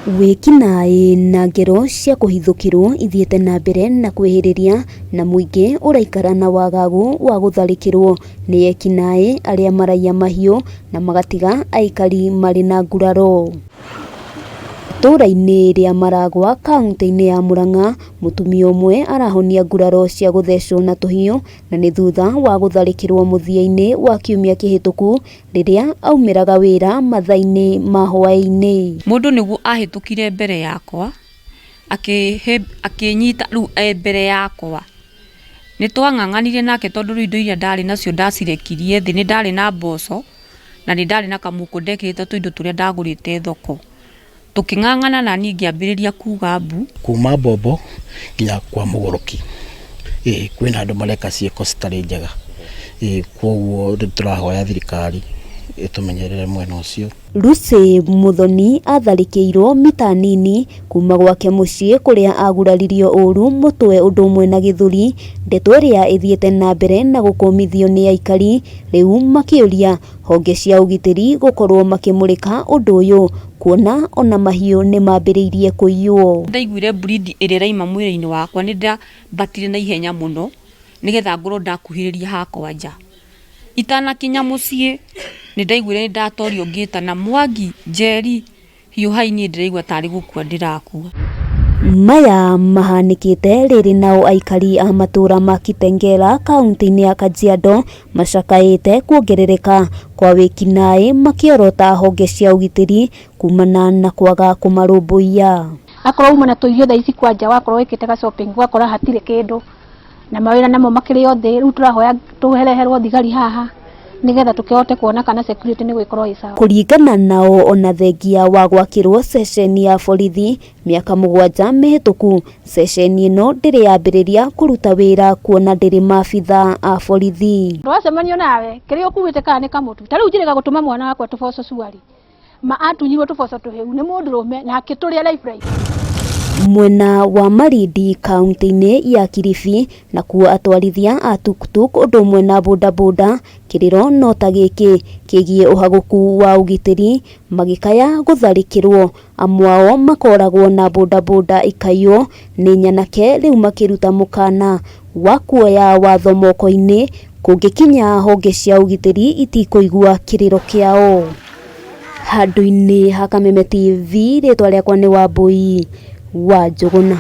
Wĩkinaĩ na ngero cia kũhithũkĩrwo ithiĩte na mbere na kwĩhĩrĩria na mũingĩ ũraikara na wagagu wa gũtharĩkĩrwo nĩ ekinaĩ arĩa maraiya mahiũ na magatiga aikari marĩ na nguraro. Itũũra-inĩ rĩa Maragwa kaũntĩ-inĩ ya Murang'a, mũtumia ũmwe arahonia nguraro cia gũthecwo na tũhiũ na nĩ thutha wa gũtharĩkĩrwo mũthia-inĩ wa kiumia kĩhĩtũku rĩrĩa aumĩraga wĩra mathaa-inĩ ma hwaĩ-inĩ. Mũndũ nĩguo ahĩtũkire mbere yakwa, akĩnyita rĩu e mbere yakwa. Nĩ twang'ang'anire nake tondũ rĩu indo iria ndarĩ nacio ndacirekirie thĩ, nĩ ndarĩ na mboco na nĩ ndarĩ na kamũhuko ndekĩrĩte tũindo tũrĩa ndagũrĩte thoko. Tũkĩng'ang'ana na niĩ ngĩambĩrĩria kuga mbu. Kuma Bombo nginya kwa Mũgũrũki, ĩĩ kwĩna andũ mareka ciĩko citarĩ njega, ĩĩ kwoguo nĩ tũrahoya thirikari ĩtũmenyerere mwena ũcio. Lucy Muthoni atharĩkĩirwo mita nini kuma gwake mũciĩ kũrĩa aguraririo ũru mũtwe ũndũ ũmwe na gĩthũri, ndeto ĩrĩa ĩthiĩte na mbere na gũkũmithio nĩ aikari rĩu makĩũria honge cia ũgitĩri gũkorwo makĩmũrĩka ũndũ ũyũ kuona ona mahiũ nĩ mambĩrĩirie kũiywo. Ndaiguire bleed ĩrĩa ĩraima mwĩrĩ-inĩ wakwa nĩ ndambatire na ihenya mũno nĩgetha ngorwo ndakuhĩrĩria hakwa nja. Itanakinya mũciĩ nĩ ndaiguire nĩ ndatorio ngĩtana Mwangi, Njeri, hiũhai niĩ ndĩraigua tarĩ gũkua ndĩrakua. Maya mahanĩkĩte rĩrĩ nao aikari a matũra ma Kitengela kaunti-inĩ ya Kajiado macakaĩte kuongerereka kwa wĩkinaĩ makĩorota honge cia ũgitĩri kumana na kwaga kũmarũmbũiya. Akorwo uma na tũirio thaa ici kwanja wakorwo wĩkĩte ga shopping ũgakora hatirĩ kĩndũ na mawĩra namo makĩrĩ o thĩ rĩu tũrahoya tũreherwo thigari haha nĩgetha tũkĩhote kuona kana security nĩ gũgĩkorwo ĩ sawa. Kũringana nao ona thengia wa gwakĩrwo ceceni ya borithi mĩaka 7 mĩhĩtũku, ceceni ĩno ndĩrĩ yambĩrĩria kũruta wĩra kuona ndĩrĩ maabitha a borithi. Ndwacemanio nawe kĩrĩa ũkuĩte kana nĩ kamũtu ta rĩu njĩrĩga gũtũma mwana wakwa tũboco cuari ma atunyirwo tũboco tũhĩu nĩ mũndũrũme na akĩtũrĩa life life. Mwena wa Malindi kaunti-inĩ ya Kilifi nakuo atwarithia a tuktuk ũndũ ũmwe na bodaboda kĩrĩro no ta gĩkĩ kĩgiĩ ũhagũku wa ũgitĩri magĩkaya gũtharĩkĩrwo amwe ao makoragwo na bodaboda ikaiywo nĩ nyanake rĩu makĩruta mũkana wa kuoya watho moko-inĩ kũngĩkinya honge cia ũgitĩri itikũigua kĩrĩro kĩao. Handũ-inĩ ha Kameme TV rĩtwa rĩakwa nĩ Wambui wa Njũgũna.